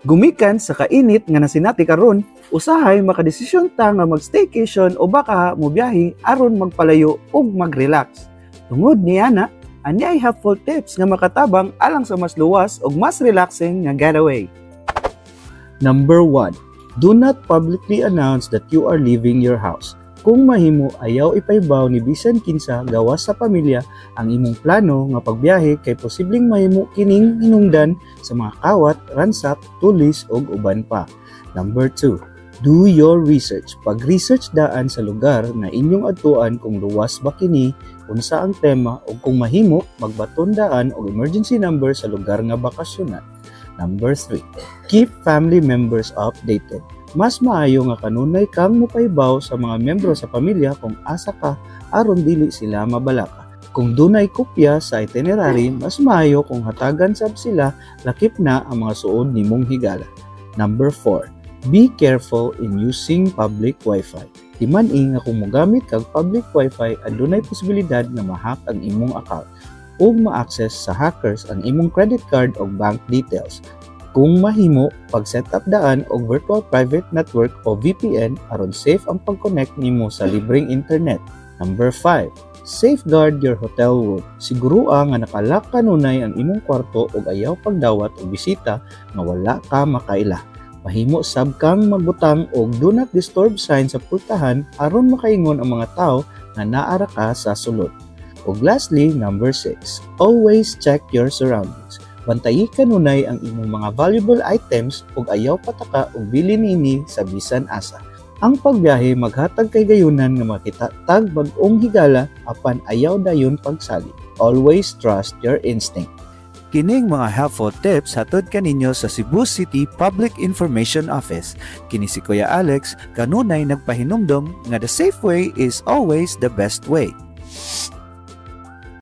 Gumikan sa kainit nga nasinati karon, usahay makadesisyon ta nga mag-staycation o baka mobiyahe aron magpalayo ug mag-relax. Tungod niana, ani ay helpful tips nga makatabang alang sa mas luwas ug mas relaxing nga getaway. Number 1. Do not publicly announce that you are leaving your house. Kung mahimo, ayaw ipahibaw ni bisan kinsa gawas sa pamilya ang imong plano nga pagbiyahe kay posibleng mahimo kining hinungdan sa mga kawat, ransak, tulis ug uban pa. Number 2. Do your research. Pag-research daan sa lugar nga inyong adtuan kung luwas ba kini, unsa ang tema ug kung mahimo, magbaton daan og emergency number sa lugar nga bakasyonan. Number 3. Keep family members updated. Mas maayo nga kanunay kang mopahibaw sa mga miyembro sa pamilya kung asa ka aron dili sila mabalaka. Kung dunay kopya sa itinerary, mas maayo kung hatagan sab sila, lakip na ang mga suod nimong higala. Number 4. Be careful in using public Wi-Fi. Timan-i nga kung mogamit kag public Wi-Fi, adunay posibilidad nga ma-hack ang imong account ug ma-access sa hackers ang imong credit card o bank details. Kung mahimo, pag-set up daan og virtual private network o VPN aron safe ang pag-connect nimo sa libreng internet. Number 5. Safeguard your hotel room. Siguroa nga naka-lock kanunay ang imong kwarto ug ayaw pagdawat og bisita nga wala ka makaila. Mahimo sab kang magbutang og "Do not disturb" sign sa pultahan aron makaingon ang mga tawo nga naa ra ka sa sulod. Ug lastly, number 6, always check your surroundings. Bantayi kanunay ang imong mga valuable items ug ayaw pataka og bilin nini sa bisan asa. Ang pagbiyahe maghatag kahigayunan nga makita tag bag-ong higala, apan ayaw dayon pagsalig. Always trust your instinct. Kining mga helpful tips hatod kaninyo sa Cebu City Public Information Office. Kini si Kuya Alex, kanunay nagpahinumdom nga the safe way is always the best way.